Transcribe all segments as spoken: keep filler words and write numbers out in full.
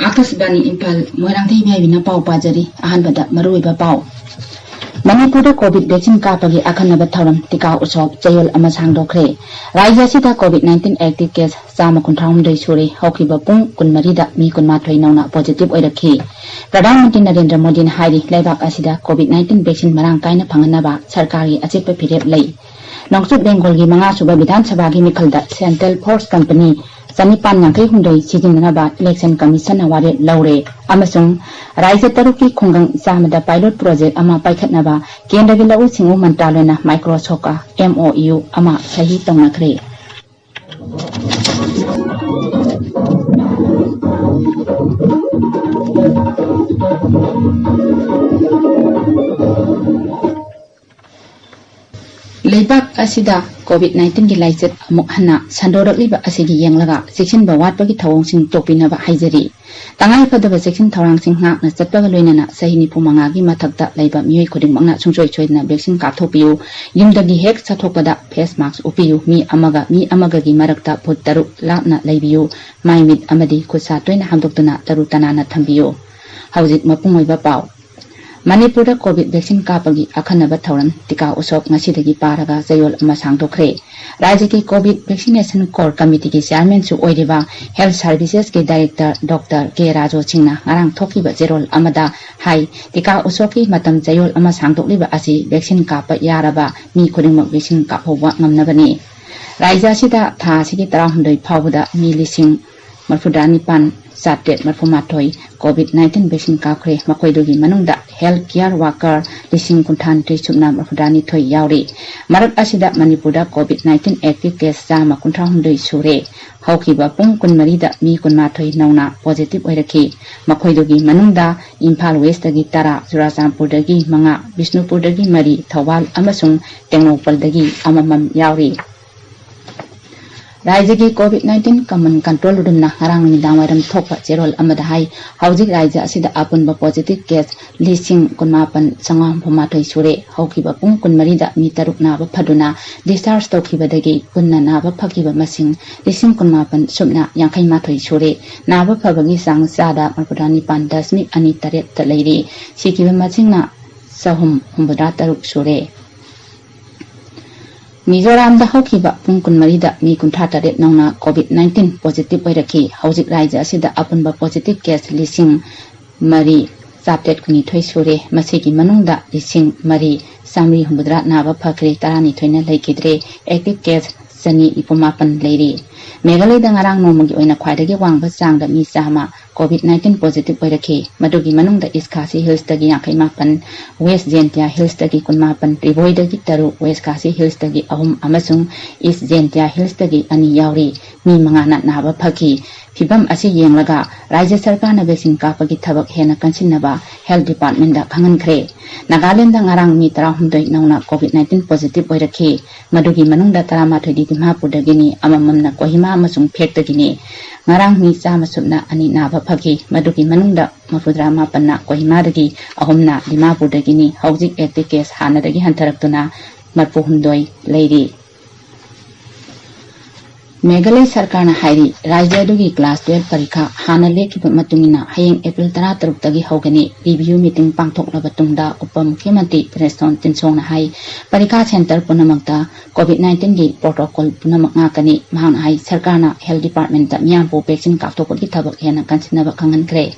ꯑꯥꯀꯥꯁꯕꯥꯅꯤ ꯏꯝꯐꯥꯜ, ꯃꯣꯏꯔꯥꯡꯊꯦꯝ ꯏꯕꯦꯕꯤꯅ ꯄꯥꯎ ꯄꯥꯖꯔꯤ꯫ ꯑꯍꯥꯟꯕꯗ ꯃꯔꯨꯑꯣꯏꯕ ꯄꯥꯎ꯫ ꯃꯅꯤꯄꯨꯔꯗ ꯀꯣꯚꯤꯗ ꯚꯦꯛꯁꯤꯟ ꯀꯥꯞꯄꯒꯤ ꯑꯈꯟꯅꯕ ꯊꯧꯔꯝ ꯇꯤꯀꯥ ꯎꯠꯁꯣꯞ ꯆꯌꯣꯜ ꯑꯃ ꯁꯥꯡꯗꯣꯛꯈ꯭ꯔꯦ꯫ ꯔꯥꯖ꯭ꯌ ꯑꯁꯤꯗ ꯀꯣꯚꯤꯗ ꯅꯥꯏꯟꯇꯤꯟ ꯑꯦꯛꯇꯤꯚ ꯀꯦꯁ ꯆꯥꯝꯃ ꯀꯨꯟꯊ꯭ꯔꯥ ꯍꯨꯝꯗꯣꯏ ꯁꯨꯔꯦ꯫ ꯍꯧꯈꯤꯕ ꯄꯨꯡ ꯀꯨꯟꯃꯔꯤꯗ ꯃꯤ ꯀꯨꯟꯃꯥꯊꯣꯏ ꯅꯧꯅ ꯄꯣꯖꯤꯇꯤꯚ ꯑꯣꯏꯔꯛꯈꯤ꯫ ꯄ꯭ꯔꯙꯥꯟ ꯃꯟꯇ꯭ꯔꯤ ꯅꯔꯦꯟꯗ꯭ꯔ ꯃꯣꯗꯤꯅ ꯍꯥꯏꯔꯤ, ꯂꯩꯕꯥꯛ ꯑꯁꯤꯗ ꯀꯣꯚꯤꯗ ꯅꯥꯏꯟꯇꯤꯟ ꯚꯦꯛꯁꯤꯟ ꯃꯔꯥꯡ ꯀꯥꯏꯅ ꯐꯪꯍꯟꯅꯕ ꯁꯔꯀꯥꯔꯒꯤ ꯑꯆꯦꯠꯄ ꯐꯤꯔꯦꯞ ꯂꯩ꯫ ꯅꯣꯡꯆꯨꯞ ꯕꯦꯡꯒꯣꯜꯒꯤ ꯃꯉꯥ ꯁꯨꯕ ꯕꯤꯙꯥꯟ ꯁꯚꯥꯒꯤ ꯃꯤꯈꯜꯗ ꯁꯦꯟꯇ꯭ꯔꯦꯜ ꯐꯣꯔꯁ ꯀꯝꯄꯅꯤ ꯆꯅꯤꯄꯥꯟ ꯌꯥꯡꯈꯩ ꯍꯨꯝꯗꯣꯏ ꯁꯤꯖꯤꯟꯅꯅꯕ ꯏꯂꯦꯛꯁꯟ ꯀꯃꯤꯁꯟꯅ ꯋꯥꯔꯦꯞ ꯂꯧꯔꯦ ꯑꯃꯁꯨꯡ ꯔꯥꯖ꯭ꯌ ꯇꯔꯨꯛꯀꯤ ꯈꯨꯡꯒꯪ ꯆꯥꯝꯃꯗ ꯄꯥꯏꯂꯣꯠ ꯄ꯭ꯔꯣꯖꯦꯛ ꯑꯃ ꯄꯥꯏꯈꯠꯅꯕ ꯀꯦꯟꯗ꯭ꯔꯒꯤ ꯂꯧꯎ ꯁꯤꯡꯎ ꯃꯟꯇ꯭ꯔꯥꯂꯌꯅ ꯃꯥꯏꯀ꯭ꯔꯣꯁꯣꯞꯀ ꯑꯦꯝ ꯑꯣ ꯌꯨ ꯑꯃ ꯁꯍꯤ ꯇꯧꯅꯈ꯭ꯔꯦ꯫ ꯂꯩꯕꯥꯛ ꯑꯁꯤꯗ ꯀꯣꯚꯤꯗ ꯅꯥꯏꯟꯇꯤꯟꯒꯤ ꯂꯥꯏꯆꯠ ꯑꯃꯨꯛ ꯍꯟꯅ ꯁꯟꯗꯣꯔꯛꯂꯤꯕ ꯑꯁꯤꯒꯤ ꯌꯦꯡꯂꯒ ꯆꯦꯛꯁꯤꯟꯕ ꯋꯥꯠꯄꯒꯤ ꯊꯧꯑꯣꯡꯁꯤꯡ ꯇꯣꯛꯄꯤꯅꯕ ꯍꯥꯏꯖꯔꯤ꯫ ꯇꯉꯥꯏ ꯐꯗꯕ ꯆꯦꯛꯁꯤꯟ ꯊꯧꯔꯥꯡꯁꯤꯡ ꯉꯥꯛꯅ ꯆꯠꯄꯒ ꯂꯣꯏꯅꯅ ꯆꯍꯤ ꯅꯤꯐꯨ ꯃꯉꯥꯒꯤ ꯃꯊꯛꯇ ꯂꯩꯕ ꯃꯤꯑꯣꯏ ꯈꯨꯗꯤꯡꯃꯛꯅ ꯁꯨꯡꯁꯣꯏ ꯁꯣꯏꯗꯅ ꯚꯦꯛꯁꯤꯟ ꯀꯥꯞꯊꯣꯛꯄꯤꯌꯨ꯫ ꯌꯨꯝꯗꯒꯤ ꯍꯦꯛ ꯆꯠꯊꯣꯛꯄꯗ ꯐꯦꯁ ꯃꯥꯛꯁ ꯎꯞꯄꯤꯌꯨ꯫ ꯃꯤ ꯑꯃꯒ ꯃꯤ ꯑꯃꯒꯒꯤ ꯃꯔꯛꯇ ꯐꯨꯠ ꯇꯔꯨꯛ ꯂꯥꯞꯅ ꯂꯩꯕꯤꯌꯨ꯫ ꯃꯥꯏ ꯃꯤꯠ ꯑꯃꯗꯤ ꯈꯨꯠ ꯁꯥ ꯇꯣꯏꯅ ꯍꯥꯝꯗꯣꯛꯇꯨꯅ ꯇꯔꯨ ꯇꯅꯥꯟꯅ ꯊꯝꯕꯤꯌꯨ꯫ ꯍꯧꯖꯤꯛ ꯃꯄꯨꯡ ꯑꯣꯏꯕ ꯄꯥꯎ꯫ ꯃꯅꯤꯄꯨꯔꯗ ꯀꯣꯚꯤꯗ ꯚꯦꯛꯁꯤꯟ ꯀꯥꯞꯄꯒꯤ ꯑꯈꯟꯅꯕ ꯊꯧꯔꯝ ꯇꯤꯀꯥ ꯎꯠꯁꯣꯞ ꯉꯁꯤꯗꯒꯤ ꯄꯥꯔꯒ ꯆꯌꯣꯜ ꯑꯃ ꯁꯥꯡꯗꯣꯛꯈ꯭ꯔꯦ꯫ ꯔꯥꯖ꯭ꯌꯒꯤ ꯀꯣꯚꯤꯗ ꯚꯦꯛꯁꯤꯅꯦꯁꯟ ꯀꯣꯔ ꯀꯃꯤꯇꯤꯒꯤ ꯆꯤꯌꯥꯔꯃꯦꯟꯁꯨ ꯑꯣꯏꯔꯤꯕ ꯍꯦꯜꯊ ꯁꯔꯚꯤꯁꯦꯁꯀꯤ ꯗꯥꯏꯔꯦꯛꯇꯔ ꯗꯣꯛꯇꯔ ꯀꯦ ꯔꯥꯖꯨ ꯁꯤꯡꯅ ꯉꯔꯥꯡ ꯊꯣꯛꯈꯤꯕ ꯆꯦꯔꯣꯜ ꯑꯃꯗ ꯍꯥꯏ, ꯇꯤꯀꯥ ꯎꯠꯁꯣꯞꯀꯤ ꯃꯇꯝ ꯆꯌꯣꯜ ꯑꯃ ꯁꯥꯡꯗꯣꯛꯂꯤꯕ ꯑꯁꯤ ꯚꯦꯛꯁꯤꯟ ꯀꯥꯞꯄ ꯌꯥꯔꯕ ꯃꯤ ꯈꯨꯗꯤꯡꯃꯛ ꯚꯦꯛꯁꯤꯟ ꯀꯥꯞꯍꯧꯕ ꯉꯝꯅꯕꯅꯤ꯫ ꯔꯥꯖ꯭ꯌ ꯑꯁꯤꯗ ꯊꯥ ꯑꯁꯤꯒꯤ ꯇꯔꯥꯍꯨꯝꯗꯣꯏ ꯐꯥꯎꯕꯗ ꯃꯤ ꯂꯤꯁꯤꯡ ꯃꯔꯤꯐꯨꯇꯔꯥ ꯅꯤꯄꯥꯟ ꯆꯥꯇ꯭ꯔꯦꯠ ꯃꯔꯤꯐꯨ ꯃꯥꯊꯣꯏ ꯀꯣꯚꯤꯗ ꯅꯥꯏꯟꯇꯤꯟ ꯚꯦꯛꯁꯤꯟ ꯀꯥꯞꯈ꯭ꯔꯦ꯫ ꯃꯈꯣꯏꯗꯨꯒꯤ ꯃꯅꯨꯡꯗ ꯍꯦꯜꯊ ꯀꯤꯌꯔ ꯋꯥꯀꯔ ꯂꯤꯁꯤꯡ ꯀꯨꯟꯊ꯭ꯔꯥ ꯅꯤꯊꯣꯏ ꯁꯨꯞꯅ ꯃꯔꯤꯐꯨꯇꯔꯥ ꯅꯤꯊꯣꯏ ꯌꯥꯎꯔꯤ꯫ ꯃꯔꯛ ꯑꯁꯤꯗ ꯃꯅꯤꯄꯨꯔꯗ ꯀꯣꯚꯤꯗ ꯅꯥꯏꯟꯇꯤꯟ ꯑꯦꯛꯇꯤꯚ ꯀꯦꯁ ꯆꯥꯝꯃ ꯀꯨꯟꯊ꯭ꯔꯥ ꯍꯨꯝꯗꯣꯏ ꯁꯨꯔꯦ꯫ ꯍꯧꯈꯤꯕ ꯄꯨꯡ ꯀꯨꯟꯃꯔꯤꯗ ꯃꯤ ꯀꯨꯟꯃꯥꯊꯣꯏ ꯅꯧꯅ ꯄꯣꯖꯤꯇꯤꯚ ꯑꯣꯏꯔꯛꯈꯤ꯫ ꯃꯈꯣꯏꯗꯨꯒꯤ ꯃꯅꯨꯡꯗ ꯏꯝꯐꯥꯜ ꯋꯦꯁꯇꯒꯤ ꯇꯔꯥ, ꯆꯨꯔꯥꯆꯥꯟꯄꯨꯔꯗꯒꯤ ꯃꯉꯥ, ꯕꯤꯁꯅꯨꯄꯨꯔꯗꯒꯤ ꯃꯔꯤ, ꯊꯧꯕꯥꯜ ꯑꯃꯁꯨꯡ ꯇꯦꯡꯅꯧꯄꯜꯗꯒꯤ ꯑꯃꯃꯝ ꯌꯥꯎꯔꯤ꯫ ꯔꯥꯏꯖ꯭ꯌꯒꯤ COVID nineteen Common Control Roomꯅ ꯉꯔꯥꯡ ꯅꯨꯃꯤꯗꯥꯡ ꯋꯥꯏꯔꯝ ꯊꯣꯛꯄ ꯆꯦꯔꯣꯜ ꯑꯃꯗ ꯍꯥꯏ, ꯍꯧꯖꯤꯛ ꯔꯥꯏꯖ꯭ꯌ ꯑꯁꯤꯗ ꯑꯄꯨꯟꯕ positive case ꯂꯤꯁꯤꯡ ꯀꯨꯟꯃꯥꯄꯟ ꯆꯥꯝꯃꯉꯥ ꯍꯨꯝꯐꯨ ꯃꯥꯊꯣꯏ ꯁꯨꯔꯦ꯫ ꯍꯧꯈꯤꯕ ꯄꯨꯡ ꯀꯨꯟꯃꯔꯤꯗ ꯃꯤ ꯇꯔꯨꯛ ꯅꯥꯕ ꯐꯗꯨꯅ discharge ꯇꯧꯈꯤꯕꯗꯒꯤ ꯄꯨꯟꯅ ꯅꯥꯕ ꯐꯈꯤꯕ ꯃꯁꯤꯡ ꯂꯤꯁꯤꯡ ꯀꯨꯟꯃꯥꯄꯟ ꯁꯨꯞꯅ ꯌꯥꯡꯈꯩ ꯃꯥꯊꯣꯏ ꯁꯨꯔꯦ꯫ ꯅꯥꯕ ꯐꯕꯒꯤ ꯆꯥꯡ ꯆꯥꯗ ꯃꯔꯤꯐꯨꯇꯔꯥ ꯅꯤꯄꯥꯟ ꯗꯁꯃꯤꯛ ꯑꯅꯤ ꯇꯔꯦꯠꯇ ꯂꯩꯔꯤ꯫ ꯁꯤꯈꯤꯕ ꯃꯁꯤꯡꯅ ꯆꯍꯨꯝ ꯍꯨꯝꯐꯨꯇꯔꯥ ꯇꯔꯨꯛ ꯁꯨꯔꯦ꯫ ꯃꯤꯖꯣꯔꯥꯝꯗ ꯍꯧꯈꯤꯕ ꯄꯨꯡ ꯀꯨꯟꯃꯔꯤꯗ ꯃꯤ ꯀꯨꯟꯊ꯭ꯔꯥ ꯇꯔꯦꯠ ꯅꯧꯅ COVID nineteen positive ꯑꯣꯏꯔꯛꯈꯤ꯫ ꯍꯧꯖꯤꯛ ꯔꯥꯏꯖ꯭ꯌ ꯑꯁꯤꯗ ꯑꯄꯨꯟꯕ positive case ꯂꯤꯁꯤꯡ ꯃꯔꯤ ꯆꯥꯇ꯭ꯔꯦꯠ ꯀꯨꯟꯅꯤꯊꯣꯏ ꯁꯨꯔꯦ꯫ ꯃꯁꯤꯒꯤ ꯃꯅꯨꯡꯗ ꯂꯤꯁꯤꯡ ꯃꯔꯤ ꯆꯥꯃꯔꯤ ꯍꯨꯝꯐꯨꯇꯔꯥ ꯅꯥꯕ ꯐꯈ꯭ꯔꯦ, ꯇꯔꯥꯅꯤꯊꯣꯏꯅ ꯂꯩꯈꯤꯗ꯭ꯔꯦ꯫ Active case ꯆꯅꯤ ꯅꯤꯐꯨ ꯃꯥꯄꯟ ꯂꯩꯔꯤ꯫ ꯃꯦꯘꯥꯂꯌꯗ ꯉꯔꯥꯡ ꯅꯣꯡꯃꯒꯤ ꯑꯣꯏꯅ ꯈ꯭ꯋꯥꯏꯗꯒꯤ ꯋꯥꯡꯕ ꯆꯥꯡꯗ ꯃꯤ ꯆꯥꯝꯃ COVID nineteen positive ꯑꯣꯏꯔꯛꯈꯤ꯫ ꯃꯗꯨꯒꯤ ꯃꯅꯨꯡꯗ East Khasi Hillsꯇꯒꯤ ꯌꯥꯡꯈꯩ ꯃꯥꯄꯟ, West Jaintia Hillsꯇꯒꯤ ꯀꯨꯟꯃꯥꯄꯟ, ꯔꯤꯕꯣꯏꯗꯒꯤ ꯇꯔꯨꯛ, West Khasi Hillsꯇꯒꯤ ꯑꯍꯨꯝ ꯑꯃꯁꯨꯡ East Jaintia Hillsꯇꯒꯤ ꯑꯅꯤ ꯌꯥꯎꯔꯤ꯫ ꯃꯤ ꯃꯉꯥꯅ ꯅꯥꯕ ꯐꯈꯤ꯫ ꯐꯤꯚꯝ ꯑꯁꯤ ꯌꯦꯡꯂꯒ ꯔꯥꯏꯖ꯭ꯌ ꯁꯔꯀꯥꯔꯅ vaccine ꯀꯥꯞꯄꯒꯤ ꯊꯕꯛ ꯍꯦꯟꯅ ꯀꯟꯁꯤꯟꯅꯕ Health Departmentꯗ ꯈꯪꯍꯟꯈ꯭ꯔꯦ꯫ ꯅꯥꯒꯥꯂꯦꯟꯗ ꯉꯔꯥꯡ ꯃꯤ ꯇꯔꯥꯍꯨꯝꯗꯣꯏ ꯅꯧꯅ COVID nineteen positive ꯑꯣꯏꯔꯛꯈꯤ꯫ ꯃꯗꯨꯒꯤ ꯃꯅꯨꯡꯗ ꯇꯔꯥꯃꯥꯊꯣꯏꯗꯤ ꯗꯤꯃꯥꯄꯨꯔꯗꯒꯤꯅꯤ, ꯑꯃꯃꯝꯅ ꯀꯣꯍꯤꯃꯥ ꯑꯃꯁꯨꯡ ꯐꯦꯛꯇꯒꯤꯅꯤ꯫ ꯉꯔꯥꯡ ꯃꯤ ꯆꯥꯝꯃ ꯁꯨꯞꯅ ꯑꯅꯤ ꯅꯥꯕ ꯐꯈꯤ꯫ ꯃꯗꯨꯒꯤ ꯃꯅꯨꯡꯗ ꯃꯔꯤꯐꯨꯇꯔꯥ ꯃꯥꯄꯟꯅ ꯀꯣꯍꯤꯃꯥꯗꯒꯤ, ꯑꯍꯨꯝꯅ ꯗꯤꯃꯥꯄꯨꯔꯗꯒꯤꯅꯤ꯫ ꯍꯧꯖꯤꯛ active case ꯍꯥꯟꯅꯗꯒꯤ ꯍꯟꯊꯔꯛꯇꯨꯅ ꯃꯔꯤꯐꯨꯍꯨꯝꯗꯣꯏ ꯂꯩꯔꯤ꯫ ꯃꯦꯘꯥꯂꯌ ꯁꯔꯀꯥꯔꯅ ꯍꯥꯏꯔꯤ, ꯔꯥꯖ꯭ꯌ ꯑꯗꯨꯒꯤ class twelve ꯄꯔꯤꯈꯥ ꯍꯥꯟꯅ ꯂꯦꯞꯈꯤꯕ ꯃꯇꯨꯡ ꯏꯟꯅ ꯍꯌꯦꯡ April ꯇꯔꯥꯇꯔꯨꯛꯇꯒꯤ ꯍꯧꯒꯅꯤ꯫ Review meeting ꯄꯥꯡꯊꯣꯛꯂꯕ ꯇꯨꯡꯗ ꯎꯄ ꯃꯨꯈ꯭ꯌ ꯃꯟꯇ꯭ꯔꯤ ꯄ꯭ꯔꯦꯁꯇꯣꯟ ꯇꯤꯟꯁꯣꯡꯅ ꯍꯥꯏ, ꯄꯔꯤꯈꯥ centre ꯄꯨꯝꯅꯃꯛꯇ COVID nineteenꯒꯤ protocol ꯄꯨꯝꯅꯃꯛ ꯉꯥꯛꯀꯅꯤ꯫ ꯃꯍꯥꯛꯅ ꯍꯥꯏ, ꯁꯔꯀꯥꯔꯅ health departmentꯇ ꯃꯤꯌꯥꯝꯕꯨ vaccine ꯀꯥꯞꯊꯣꯛꯄꯒꯤ ꯊꯕꯛ ꯍꯦꯟꯅ ꯀꯟꯁꯤꯟꯅꯕ ꯈꯪꯍꯟꯈ꯭ꯔꯦ꯫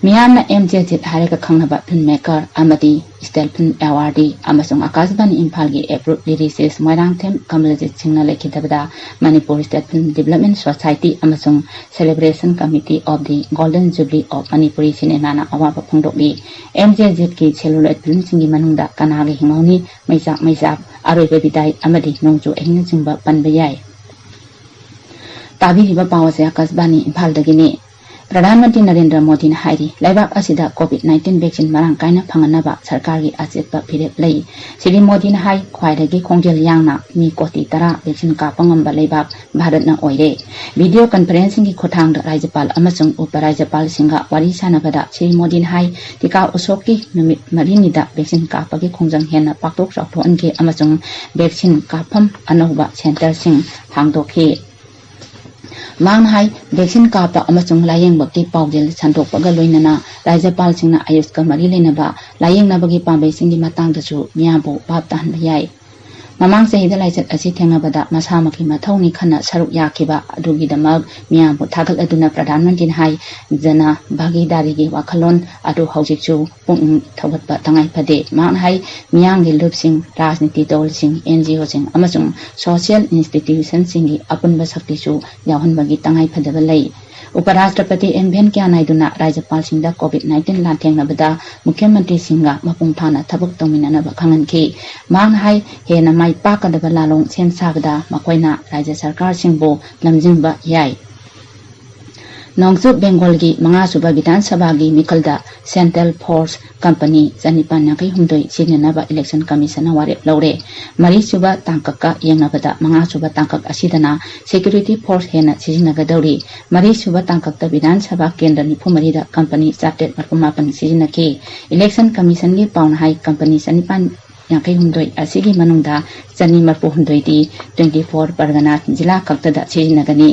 ꯃꯤꯌꯥꯝꯅ ꯑꯦꯝ ꯖꯦ ꯖꯤꯠ ꯍꯥꯏꯔꯒ ꯈꯪꯅꯕ film maker ꯑꯃꯗꯤ state film awardee ꯑꯃꯁꯨꯡ ꯑꯀꯥꯁꯕꯥꯅꯤ ꯏꯝꯐꯥꯜꯒꯤ approved lyricist ꯃꯣꯏꯔꯥꯡꯊꯦꯝ ꯀꯃꯂꯖꯤꯠ ꯁꯤꯡꯅ ꯂꯩꯈꯤꯗꯕꯗ Manipur State Film Development Society ꯑꯃꯁꯨꯡ Celebration Committee of the Golden Jubilee of Manipuri Cinemaꯅ ꯑꯋꯥꯕ ꯐꯣꯡꯗꯣꯛꯂꯤ꯫ ꯑꯦꯝ ꯖꯦ ꯖꯤꯠꯀꯤ celluloid filmꯁꯤꯡꯒꯤ ꯃꯅꯨꯡꯗ ꯀꯅꯥꯒꯤ ꯍꯤꯡꯍꯧꯅꯤ, ꯃꯩꯆꯥꯛ ꯃꯩꯆꯥꯛ, ꯑꯔꯣꯏꯕ ꯕꯤꯗꯥꯏ ꯑꯃꯗꯤ ꯅꯣꯡꯖꯨ ꯑꯍꯤꯡꯅꯆꯤꯡꯕ ꯄꯟꯕ ꯌꯥꯏ꯫ ꯇꯥꯕꯤꯔꯤꯕ ꯄꯥꯎ ꯑꯁꯤ ꯑꯀꯥꯁꯕꯥꯅꯤ ꯏꯝꯐꯥꯜꯗꯒꯤꯅꯤ꯫ ꯄ꯭ꯔꯙꯥꯟ ꯃꯟꯇ꯭ꯔꯤ ꯅꯔꯦꯟꯗ꯭ꯔ ꯃꯣꯗꯤꯅ ꯍꯥꯏꯔꯤ, ꯂꯩꯕꯥꯛ ꯑꯁꯤꯗ ꯀꯣꯚꯤꯗ ꯅꯥꯏꯟꯇꯤꯟ ꯚꯦꯛꯁꯤꯟ ꯃꯔꯥꯡ ꯀꯥꯏꯅ ꯐꯪꯍꯟꯅꯕ ꯁꯔꯀꯥꯔꯒꯤ ꯑꯆꯦꯠꯄ ꯐꯤꯔꯦꯞ ꯂꯩ꯫ ꯁ꯭ꯔꯤ ꯃꯣꯗꯤꯅ ꯍꯥꯏ, ꯈ꯭ꯋꯥꯏꯗꯒꯤ ꯈꯣꯡꯖꯦꯜ ꯌꯥꯡꯅ ꯃꯤ ꯀꯣꯇꯤ ꯇꯔꯥ ꯚꯦꯛꯁꯤꯟ ꯀꯥꯞꯄ ꯉꯝꯕ ꯂꯩꯕꯥꯛ ꯚꯥꯔꯠꯅ ꯑꯣꯏꯔꯦ꯫ ꯚꯤꯗꯤꯑꯣ ꯀꯟꯐꯔꯦꯟꯁꯤꯡꯒꯤ ꯈꯨꯠꯊꯥꯡꯗ ꯔꯥꯖ꯭ꯌꯄꯥꯜ ꯑꯃꯁꯨꯡ ꯎꯄ ꯔꯥꯖ꯭ꯌꯄꯥꯜꯁꯤꯡꯒ ꯋꯥꯔꯤ ꯁꯥꯟꯅꯕꯗ ꯁ꯭ꯔꯤ ꯃꯣꯗꯤꯅ ꯍꯥꯏ, ꯇꯤꯀꯥ ꯎꯁꯣꯞꯀꯤ ꯅꯨꯃꯤꯠ ꯃꯔꯤꯅꯤꯗ ꯚꯦꯛꯁꯤꯟ ꯀꯥꯞꯄꯒꯤ ꯈꯣꯡꯖꯪ ꯍꯦꯟꯅ ꯄꯥꯛꯊꯣꯛ ꯆꯥꯎꯊꯣꯛꯍꯟꯈꯤ ꯑꯃꯁꯨꯡ ꯚꯦꯛꯁꯤꯟ ꯀꯥꯞꯐꯝ ꯑꯅꯧꯕ ꯁꯦꯟꯇꯔꯁꯤꯡ ꯍꯥꯡꯗꯣꯛꯈꯤ꯫ ꯃꯍꯥꯛꯅ ꯍꯥꯏ, ꯚꯦꯛꯁꯤꯟ ꯀꯥꯞꯄ ꯑꯃꯁꯨꯡ ꯂꯥꯌꯦꯡꯕꯒꯤ ꯄꯥꯎꯖꯦꯜ ꯁꯟꯗꯣꯛꯄꯒ ꯂꯣꯏꯅꯅ ꯔꯥꯖ꯭ꯌꯄꯥꯜꯁꯤꯡꯅ ꯑꯌꯨꯁꯀ ꯃꯔꯤ ꯂꯩꯅꯕ ꯂꯥꯌꯦꯡꯅꯕꯒꯤ ꯄꯥꯝꯕꯩꯁꯤꯡꯒꯤ ꯃꯇꯥꯡꯗꯁꯨ ꯃꯤꯌꯥꯝꯕꯨ ꯚꯥꯞ ꯇꯥꯍꯟꯕ ꯌꯥꯏ꯫ ꯃꯃꯥꯡ ꯆꯍꯤꯗ ꯂꯥꯏꯆꯠ ꯑꯁꯤ ꯊꯦꯡꯅꯕꯗ ꯃꯁꯥꯃꯛꯀꯤ ꯃꯊꯧꯅꯤ ꯈꯟꯅ ꯁꯔꯨꯛ ꯌꯥꯈꯤꯕ ꯑꯗꯨꯒꯤꯗꯃꯛ ꯃꯤꯌꯥꯝꯕꯨ ꯊꯥꯒꯠꯂꯗꯨꯅ ꯄ꯭ꯔꯙꯥꯟ ꯃꯟꯇ꯭ꯔꯤꯅ ꯍꯥꯏ, ꯖꯅ ꯚꯥꯒꯤꯗꯥꯔꯤꯒꯤ ꯋꯥꯈꯜꯂꯣꯟ ꯑꯗꯨ ꯍꯧꯖꯤꯛꯁꯨ ꯄꯨꯛꯅꯤꯡ ꯊꯧꯒꯠꯄ ꯇꯉꯥꯏ ꯐꯗꯦ꯫ ꯃꯍꯥꯛꯅ ꯍꯥꯏ, ꯃꯤꯌꯥꯝꯒꯤ ꯂꯨꯞꯁꯤꯡ, ꯔꯥꯖꯅꯤꯇꯤ ꯗꯜꯁꯤꯡ, ꯑꯦꯟ ꯖꯤ ꯑꯣꯁꯤꯡ ꯑꯃꯁꯨꯡ ꯁꯣꯁꯤꯌꯦꯜ ꯏꯟꯁꯇꯤꯇ꯭ꯌꯨꯁꯟꯁꯤꯡꯒꯤ ꯑꯄꯨꯟꯕ ꯁꯛꯇꯤꯁꯨ ꯌꯥꯎꯍꯟꯕꯒꯤ ꯇꯉꯥꯏ ꯐꯗꯕ ꯂꯩ꯫ ꯎꯄꯔꯥꯁꯇ꯭ꯔꯄꯇꯤ ꯑꯦꯝ ꯚꯦꯟꯀꯌꯥ ꯅꯥꯏꯗꯨꯅ ꯔꯥꯖ꯭ꯌꯄꯥꯜꯁꯤꯡꯗ ꯀꯣꯚꯤꯗ ꯅꯥꯏꯟꯇꯤꯟ ꯂꯥꯟꯊꯦꯡꯅꯕꯗ ꯃꯨꯈ꯭ꯌ ꯃꯟꯇ꯭ꯔꯤꯁꯤꯡꯒ ꯃꯄꯨꯡ ꯐꯥꯅ ꯊꯕꯛ ꯇꯧꯃꯤꯟꯅꯅꯕ ꯈꯪꯍꯟꯈꯤ꯫ ꯃꯍꯥꯛꯅ ꯍꯥꯏ, ꯍꯦꯟꯅ ꯃꯥꯏ ꯄꯥꯛꯀꯗꯕ ꯂꯥꯂꯣꯡ ꯁꯦꯝ ꯁꯥꯕꯗ ꯃꯈꯣꯏꯅ ꯔꯥꯖ꯭ꯌ ꯁꯔꯀꯥꯔꯁꯤꯡꯕꯨ ꯂꯝꯖꯤꯡꯕ ꯌꯥꯏ꯫ ꯅꯣꯡꯆꯨꯞ ꯕꯦꯡꯒꯣꯜꯒꯤ ꯃꯉꯥꯁꯨꯕ ꯕꯤꯙꯥꯟ ꯁꯚꯥꯒꯤ ꯃꯤꯈꯜꯗ ꯁꯦꯟꯇ꯭ꯔꯦꯜ ꯐꯣꯔꯁ ꯀꯝꯄꯅꯤ ꯆꯅꯤꯄꯥꯟ ꯌꯥꯡꯈꯩ ꯍꯨꯝꯗꯣꯏ ꯁꯤꯖꯤꯟꯅꯅꯕ ꯏꯂꯦꯛꯁꯟ ꯀꯃꯤꯁꯟꯅ ꯋꯥꯔꯦꯞ ꯂꯧꯔꯦ꯫ ꯃꯔꯤꯁꯨꯕ ꯇꯥꯡꯀꯛꯀ ꯌꯦꯡꯅꯕꯗ ꯃꯉꯥꯁꯨꯕ ꯇꯥꯡꯀꯛ ꯑꯁꯤꯗꯅ ꯁꯦꯀ꯭ꯌꯨꯔꯤꯇꯤ ꯐꯣꯔꯁ ꯍꯦꯟꯅ ꯁꯤꯖꯤꯟꯅꯒꯗꯧꯔꯤ꯫ ꯃꯔꯤꯁꯨꯕ ꯇꯥꯡꯀꯛꯇ ꯕꯤꯙꯥꯟ ꯁꯚꯥ ꯀꯦꯟꯗ꯭ꯔ ꯅꯤꯐꯨ ꯃꯔꯤꯗ ꯀꯝꯄꯅꯤ ꯆꯥꯇ꯭ꯔꯦꯠ ꯃꯔꯤꯐꯨ ꯃꯥꯄꯟ ꯁꯤꯖꯤꯟꯅꯈꯤ꯫ ꯏꯂꯦꯛꯁꯟ ꯀꯃꯤꯁꯟꯒꯤ ꯄꯥꯎꯅ ꯍꯥꯏ, ꯀꯝꯄꯅꯤ ꯆꯅꯤꯄꯥꯟ ꯌꯥꯡꯈꯩ ꯍꯨꯝꯗꯣꯏ ꯑꯁꯤꯒꯤ ꯃꯅꯨꯡꯗ ꯆꯅꯤ ꯃꯔꯤꯐꯨ ꯍꯨꯝꯗꯣꯏꯗꯤ ꯇ꯭ꯋꯦꯟꯇꯤ ꯐꯣꯔ ꯄꯔꯒꯅꯥ ꯖꯤꯂꯥ ꯈꯛꯇꯗ ꯁꯤꯖꯤꯟꯅꯒꯅꯤ꯫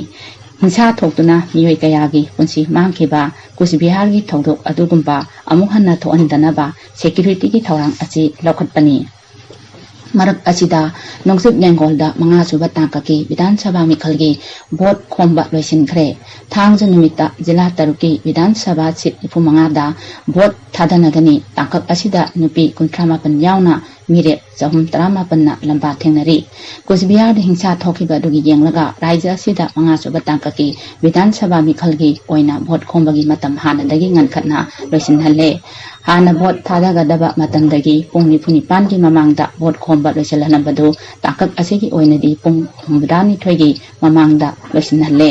ꯍꯤꯡꯁꯥ ꯊꯣꯛꯇꯨꯅ ꯃꯤꯑꯣꯏ ꯀꯌꯥꯒꯤ ꯄꯨꯟꯁꯤ ꯃꯥꯡꯈꯤꯕ ꯀꯨꯁꯕꯤꯍꯥꯔꯒꯤ ꯊꯧꯗꯣꯛ ꯑꯗꯨꯒꯨꯝꯕ ꯑꯃꯨꯛ ꯍꯟꯅ ꯊꯣꯛꯍꯟꯗꯅꯕ ꯁꯦꯀ꯭ꯌꯨꯔꯤꯇꯤꯒꯤ ꯊꯧꯔꯥꯡ ꯑꯁꯤ ꯂꯧꯈꯠꯄꯅꯤ꯫ ꯃꯔꯛ ꯑꯁꯤꯗ, ꯅꯣꯡꯆꯨꯞ ꯕꯦꯡꯒꯣꯜꯗ ꯃꯉꯥꯁꯨꯕ ꯇꯥꯡꯀꯛꯀꯤ ꯕꯤꯙꯥꯟ ꯁꯚꯥ ꯃꯤꯈꯜꯒꯤ ꯚꯣꯠ ꯈꯣꯝꯕ ꯂꯣꯏꯁꯤꯟꯈ꯭ꯔꯦ꯫ ꯊꯥꯡꯖ ꯅꯨꯃꯤꯠꯇ ꯖꯤꯂꯥ ꯇꯔꯨꯛꯀꯤ ꯕꯤꯙꯥꯟ ꯁꯚꯥ ꯁꯤꯠ ꯅꯤꯐꯨ ꯃꯉꯥꯗ ꯚꯣꯠ ꯊꯥꯗꯅꯒꯅꯤ꯫ ꯇꯥꯡꯀꯛ ꯑꯁꯤꯗ ꯅꯨꯄꯤ ꯀꯨꯟꯊ꯭ꯔꯥ ꯃꯥꯄꯟ ꯌꯥꯎꯅ ꯃꯤꯔꯦꯞ ꯆꯍꯨꯝ ꯇꯔꯥꯃꯥꯄꯟꯅ ꯂꯝꯕꯥ ꯊꯦꯡꯅꯔꯤ꯫ ꯀꯨꯁꯕꯤꯍꯥꯔꯗ ꯍꯤꯡꯁꯥ ꯊꯣꯛꯈꯤꯕ ꯑꯗꯨꯒꯤ ꯌꯦꯡꯂꯒ ꯔꯥꯖ꯭ꯌ ꯑꯁꯤꯗ ꯃꯉꯥꯁꯨꯕ ꯇꯥꯡꯀꯛꯀꯤ ꯕꯤꯙꯥꯟ ꯁꯚꯥ ꯃꯤꯈꯜꯒꯤ ꯑꯣꯏꯅ ꯚꯣꯠ ꯈꯣꯝꯕꯒꯤ ꯃꯇꯝ ꯍꯥꯟꯅꯗꯒꯤ ꯉꯟꯈꯠꯅ ꯂꯣꯏꯁꯤꯟꯍꯜꯂꯦ꯫ ꯍꯥꯟꯅ ꯚꯣꯠ ꯊꯥꯗꯒꯗꯕ ꯃꯇꯝꯗꯒꯤ ꯄꯨꯡ ꯅꯤꯐꯨ ꯅꯤꯄꯥꯟꯒꯤ ꯃꯃꯥꯡꯗ ꯚꯣꯠ ꯈꯣꯝꯕ ꯂꯣꯏꯁꯤꯜꯍꯜꯂꯝꯕꯗꯨ ꯇꯥꯡꯀꯛ ꯑꯁꯤꯒꯤ ꯑꯣꯏꯅꯗꯤ ꯄꯨꯡ ꯍꯨꯝꯐꯨꯇꯔꯥꯅꯤꯊꯣꯏꯒꯤ ꯃꯃꯥꯡꯗ ꯂꯣꯏꯁꯤꯟꯍꯜꯂꯦ꯫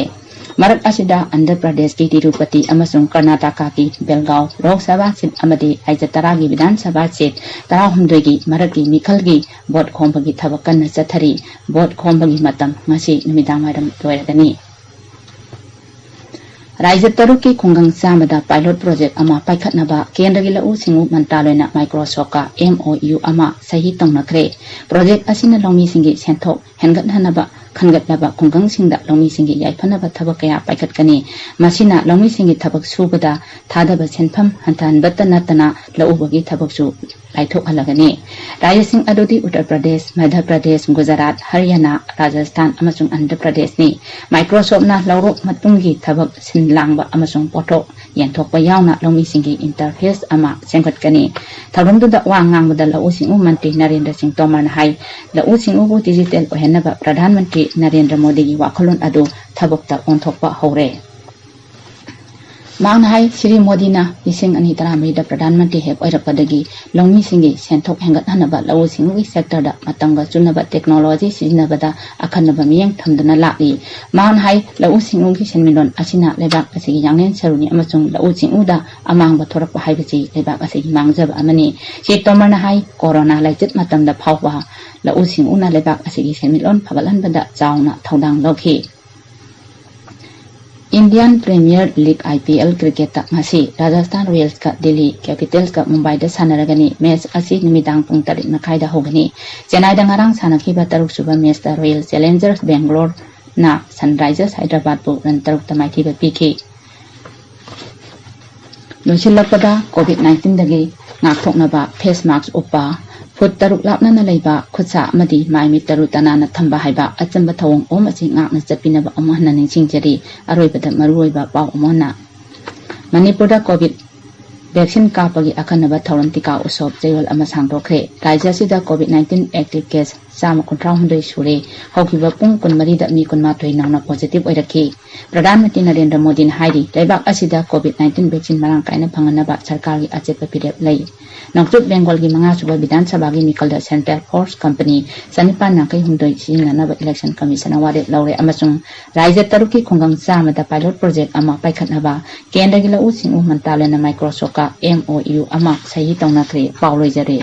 ꯃꯔꯛ ꯑꯁꯤꯗ ꯑꯟꯙ꯭ꯔ ꯄ꯭ꯔꯗꯦꯁꯀꯤ ꯇꯤꯔꯨꯄꯇꯤ ꯑꯃꯁꯨꯡ ꯀꯔꯅꯥꯇꯀꯥꯒꯤ ꯕꯦꯜꯒꯥꯎ ꯂꯣꯛ ꯁꯚꯥ ꯁꯤꯠ ꯑꯃꯗꯤ ꯔꯥꯖ꯭ꯌ ꯇꯔꯥꯒꯤ ꯕꯤꯙꯥꯟ ꯁꯚꯥ ꯁꯤꯠ ꯇꯔꯥꯍꯨꯝꯗꯣꯏꯒꯤ ꯃꯔꯛꯀꯤ ꯃꯤꯈꯜꯒꯤ ꯚꯣꯠ ꯈꯣꯝꯕꯒꯤ ꯊꯕꯛ ꯀꯟꯅ ꯆꯠꯊꯔꯤ꯫ ꯚꯣꯠ ꯈꯣꯝꯕꯒꯤ ꯃꯇꯝ ꯉꯁꯤ ꯅꯨꯃꯤꯗꯥꯡ ꯋꯥꯏꯔꯝ ꯂꯣꯏꯔꯒꯅꯤ꯫ ꯔꯥꯖ꯭ꯌ ꯇꯔꯨꯛꯀꯤ ꯈꯨꯡꯒꯪ ꯆꯥꯝꯃꯗ pilot project ꯑꯃ ꯄꯥꯏꯈꯠꯅꯕ ꯀꯦꯟꯗ꯭ꯔꯒꯤ ꯂꯧꯎ ꯁꯤꯡꯎ ꯃꯟꯇ꯭ꯔꯥꯂꯣꯏꯅ Microsoftꯀ MOU ꯑꯃ ꯁꯍꯤ ꯇꯧꯅꯈ꯭ꯔꯦ꯫ Project ꯑꯁꯤꯅ ꯂꯧꯃꯤꯁꯤꯡꯒꯤ ꯁꯦꯟꯊꯣꯛ ꯍꯦꯟꯒꯠꯍꯟꯅꯕ ꯈꯟꯒꯠꯂꯕ ꯈꯨꯡꯒꯪꯁꯤꯡꯗ ꯂꯧꯃꯤꯁꯤꯡꯒꯤ ꯌꯥꯏꯐꯅꯕ ꯊꯕꯛ ꯀꯌꯥ ꯄꯥꯏꯈꯠꯀꯅꯤ꯫ ꯃꯁꯤꯅ ꯂꯧꯃꯤꯁꯤꯡꯒꯤ ꯊꯕꯛ ꯁꯨꯕꯗ ꯊꯥꯗꯕ ꯁꯦꯟꯐꯝ ꯍꯟꯊꯍꯟꯕꯇ ꯅꯠꯇꯅ ꯂꯧꯎꯕꯒꯤ ꯊꯕꯛꯁꯨ ꯂꯥꯏꯊꯣꯛꯍꯜꯂꯒꯅꯤ꯫ ꯔꯥꯖ꯭ꯌꯁꯤꯡ ꯑꯗꯨꯗꯤ ꯎꯠꯇꯔ ꯄ꯭ꯔꯗꯦꯁ, ꯃꯙ꯭ꯌ ꯄ꯭ꯔꯗꯦꯁ, ꯒꯨꯖꯔꯥꯠ, ꯍꯔꯤꯌꯥꯅꯥ, ꯔꯥꯖꯁꯊꯥꯟ ꯑꯃꯁꯨꯡ ꯑꯟꯙ꯭ꯔ ꯄ꯭ꯔꯗꯦꯁꯅꯤ꯫ Microsoftꯅ ꯂꯧꯔꯣꯛ ꯃꯇꯨꯡꯒꯤ ꯊꯕꯛ ꯁꯤꯟ ꯂꯥꯡꯕ ꯑꯃꯁꯨꯡ ꯄꯣꯠꯊꯣꯛ ꯌꯦꯟꯊꯣꯛꯄ ꯌꯥꯎꯅ ꯂꯧꯃꯤꯁꯤꯡꯒꯤ interface ꯑꯃ ꯁꯦꯝꯒꯠꯀꯅꯤ꯫ ꯊꯧꯔꯝꯗꯨꯗ ꯋꯥ ꯉꯥꯡꯕꯗ ꯂꯧꯎ ꯁꯤꯡꯎ ꯃꯟꯇ꯭ꯔꯤ ꯅꯔꯦꯟꯗ꯭ꯔ ꯁꯤꯡ ꯇꯣꯃꯔꯅ ꯍꯥꯏ, ꯂꯧꯎ ꯁꯤꯡꯎꯕꯨ digital ꯑꯣꯏꯍꯟꯅꯕ ꯄ꯭ꯔꯙꯥꯟ ꯃꯟꯇ꯭ꯔꯤ ꯅꯔꯦꯟꯗ꯭ꯔ ꯃꯣꯗꯤꯒꯤ ꯋꯥꯈꯜꯂꯣꯟ ꯑꯗꯨ ꯊꯕꯛꯇ ꯑꯣꯟꯊꯣꯛꯄ ꯍꯧꯔꯦ꯫ ꯃꯍꯥꯛꯅ ꯍꯥꯏ, ꯁ꯭ꯔꯤ ꯃꯣꯗꯤꯅ ꯂꯤꯁꯤꯡ ꯑꯅꯤ ꯇꯔꯥꯃꯔꯤꯗ ꯄ꯭ꯔꯙꯥꯟ ꯃꯟꯇ꯭ꯔꯤ ꯍꯦꯛ ꯑꯣꯏꯔꯛꯄꯗꯒꯤ ꯂꯧꯃꯤꯁꯤꯡꯒꯤ ꯁꯦꯟꯊꯣꯛ ꯍꯦꯟꯒꯠꯍꯟꯅꯕ ꯂꯧꯎ ꯁꯤꯡꯎꯒꯤ sectorꯗ ꯃꯇꯝꯒ ꯆꯨꯅꯕ technology ꯁꯤꯖꯤꯟꯅꯕꯗ ꯑꯈꯟꯅꯕ ꯃꯤꯠꯌꯦꯡ ꯊꯝꯗꯨꯅ ꯂꯥꯛꯂꯤ꯫ ꯃꯍꯥꯛꯅ ꯍꯥꯏ, ꯂꯧꯎ ꯁꯤꯡꯎꯒꯤ ꯁꯦꯟꯃꯤꯠꯂꯣꯟ ꯑꯁꯤꯅ ꯂꯩꯕꯥꯛ ꯑꯁꯤꯒꯤ ꯌꯥꯡꯂꯦꯟ ꯁꯔꯨꯅꯤ ꯑꯃꯁꯨꯡ ꯂꯧꯎ ꯁꯤꯡꯎꯗ ꯑꯃꯥꯡꯕ ꯊꯣꯔꯛꯄ ꯍꯥꯏꯕꯁꯤ ꯂꯩꯕꯥꯛ ꯑꯁꯤꯒꯤ ꯃꯥꯡꯖꯕ ꯑꯃꯅꯤ꯫ ꯁ꯭ꯔꯤ ꯇꯣꯃꯔꯅ ꯍꯥꯏ, ꯀꯣꯔꯣꯅꯥ ꯂꯥꯏꯆꯠ ꯃꯇꯝꯗ ꯐꯥꯎꯕ ꯂꯧꯎ ꯁꯤꯡꯎꯅ ꯂꯩꯕꯥꯛ ꯑꯁꯤꯒꯤ ꯁꯦꯟꯃꯤꯠꯂꯣꯟ ꯐꯒꯠꯍꯟꯕꯗ ꯆꯥꯎꯅ ꯊꯧꯗꯥꯡ ꯂꯧꯈꯤ꯫ Indian Premier League, IPL, cricketꯇ ꯉꯁꯤ ꯔꯥꯖꯁꯊꯥꯟ ꯔꯣꯌꯦꯜꯁꯀ ꯗꯤꯜꯂꯤ ꯀꯦꯄꯤꯇꯦꯜꯁꯀ ꯃꯨꯝꯕꯥꯏꯗ ꯁꯥꯟꯅꯔꯒꯅꯤ꯫ Match ꯑꯁꯤ ꯅꯨꯃꯤꯗꯥꯡ ꯄꯨꯡ ꯇꯔꯦꯠ ꯃꯈꯥꯏꯗ ꯍꯧꯒꯅꯤ꯫ ꯆꯦꯟꯅꯥꯏꯗ ꯉꯔꯥꯡ ꯁꯥꯟꯅꯈꯤꯕ ꯇꯔꯨꯛꯁꯨꯕ matchꯇ Royal Challengers Bangaloreꯅ Sunrisers Hyderabadꯄꯨ run ꯇꯔꯨꯛꯇ ꯃꯥꯏꯊꯤꯕ ꯄꯤꯈꯤ꯫ ꯂꯣꯏꯁꯤꯜꯂꯛꯄꯗ, COVID nineteenꯗꯒꯤ ꯉꯥꯛꯊꯣꯛꯅꯕ face mask ꯎꯞꯄ, ꯐꯨꯠ ꯇꯔꯨꯛ ꯂꯥꯞꯅꯅ ꯂꯩꯕ, ꯈꯨꯠꯁꯥ ꯑꯃꯗꯤ ꯃꯥꯏ ꯃꯤꯠ ꯇꯔꯨ ꯇꯅꯥꯟꯅ ꯊꯝꯕ ꯍꯥꯏꯕ ꯑꯆꯝꯕ ꯊꯧꯑꯣꯡ ꯑꯍꯨꯝ ꯑꯁꯤ ꯉꯥꯛꯅ ꯆꯠꯄꯤꯅꯕ ꯑꯃꯨꯛ ꯍꯟꯅ ꯅꯤꯡꯁꯤꯡꯖꯔꯤ꯫ ꯑꯔꯣꯏꯕꯗ ꯃꯔꯨꯑꯣꯏꯕ ꯄꯥꯎ ꯑꯃꯨꯛ ꯍꯟꯅ꯫ ꯃꯅꯤꯄꯨꯔꯗ COVID vaccine ꯀꯥꯞꯄꯒꯤ ꯑꯈꯟꯅꯕ ꯊꯧꯔꯝ ꯇꯤꯀꯥ ꯎꯠꯁꯣꯞ ꯆꯌꯣꯜ ꯑꯃ ꯁꯥꯡꯗꯣꯛꯈ꯭ꯔꯦ꯫ ꯔꯥꯖ꯭ꯌ ꯑꯁꯤꯗ COVID nineteen active case ꯆꯥꯝꯃ ꯀꯨꯟꯊ꯭ꯔꯥ ꯍꯨꯝꯗꯣꯏ ꯁꯨꯔꯦ꯫ ꯍꯧꯈꯤꯕ ꯄꯨꯡ ꯀꯨꯟꯃꯔꯤꯗ ꯃꯤ ꯀꯨꯟꯃꯥꯊꯣꯏ ꯅꯧꯅ positive ꯑꯣꯏꯔꯛꯈꯤ꯫ ꯄ꯭ꯔꯙꯥꯟ ꯃꯟꯇ꯭ꯔꯤ ꯅꯔꯦꯟꯗ꯭ꯔ ꯃꯣꯗꯤꯅ ꯍꯥꯏꯔꯤ, ꯂꯩꯕꯥꯛ ꯑꯁꯤꯗ COVID nineteen vaccine ꯃꯔꯥꯡ ꯀꯥꯏꯅ ꯐꯪꯍꯟꯅꯕ ꯁꯔꯀꯥꯔꯒꯤ ꯑꯆꯦꯠꯄ ꯐꯤꯔꯦꯞ ꯂꯩ꯫ ꯅꯣꯡꯆꯨꯞ ꯕꯦꯡꯒꯣꯜꯒꯤ ꯃꯉꯥ ꯁꯨꯕ ꯕꯤꯙꯥꯟ ꯁꯚꯥꯒꯤ ꯃꯤꯈꯜꯗ central force company ꯆꯅꯤꯄꯥꯟ ꯌꯥꯡꯈꯩ ꯍꯨꯝꯗꯣꯏ ꯁꯤꯖꯤꯟꯅꯅꯕ election commissionꯅ ꯋꯥꯔꯦꯞ ꯂꯧꯔꯦ ꯑꯃꯁꯨꯡ ꯔꯥꯖ꯭ꯌ ꯇꯔꯨꯛꯀꯤ ꯈꯨꯡꯒꯪ ꯆꯥꯝꯃꯗ pilot project ꯑꯃ ꯄꯥꯏꯈꯠꯅꯕ ꯀꯦꯟꯗ꯭ꯔꯒꯤ ꯂꯧꯎ ꯁꯤꯡꯎ ꯃꯟꯇ꯭ꯔꯥꯂꯌꯅ Microsoftꯀ MOU ꯑꯃ ꯁꯍꯤ ꯇꯧꯅꯈ꯭ꯔꯦ꯫ ꯄꯥꯎ ꯂꯣꯏꯖꯔꯦ꯫